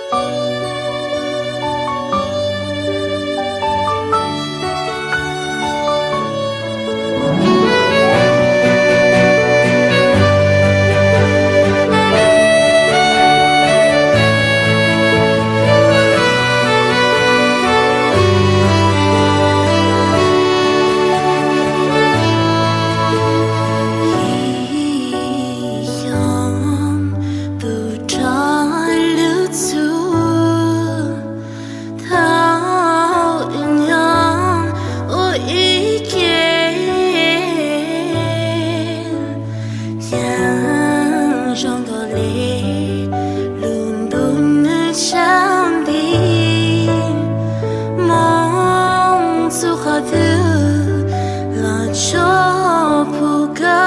Ib xyoos tus rog lub txhuv, thaum wb nyob ua ib ke, yeej zoo nkaus li lub ntuj nws tshav nti, moo txhua qhov twg los tsuas pub koj.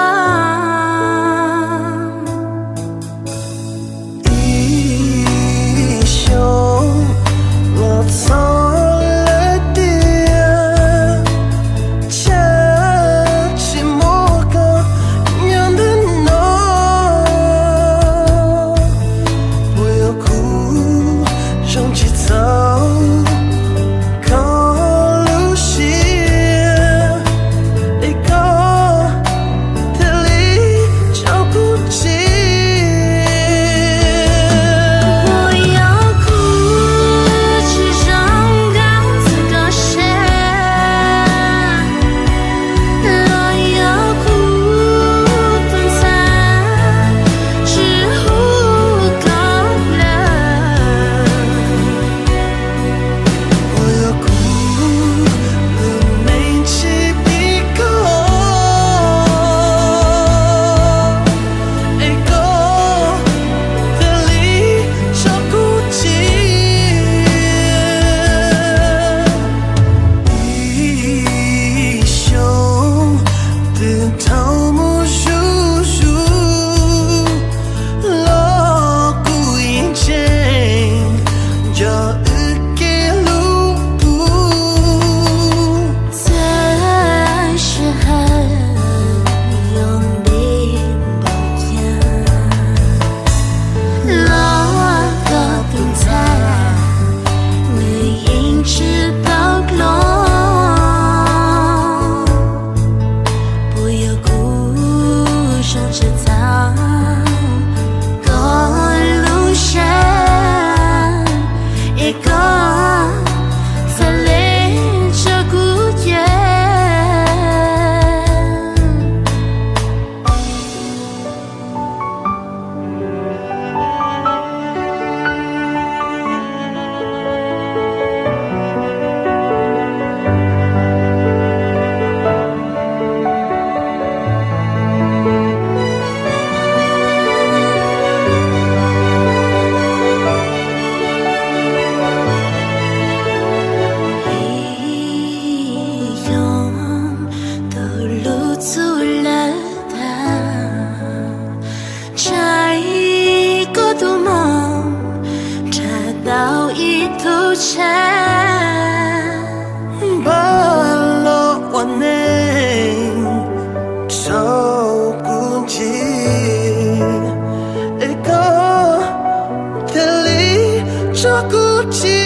Ib xyoos los txog lawm tiag, tsam tsis muaj koj nyob ntawm no, puas yog kuv zoo tsis txaus koj lub siab, es koj thiaj li tso kuv tseg. Puas yog kuv tsis zoo nkauj txog koj siab, los yog kuv tus ntxhais tsis huv koj lawm? Puas yog kuv tus neeg tsis pib koj, es koj thiaj li tso kuv tseg? Ib xyoos twb dhau mus zuj zus, los kuv yeej tseem nco wb kev hlub puv. Txawm sij hawm yuav ntev npaum cas, los koj tus ntxhais nws yeej tsis tau dua. Puas yog kuv zoo tsis txaus koj lub siab, es koj txhaj le tso kuv cia? Ib xyoos tus lub txhuv lawm tag, tshaib koj tus moos nrog tau ib tug tshav. Npaj los ua neej rau kuv ncig, es koj thiaj li tso kuv tseg.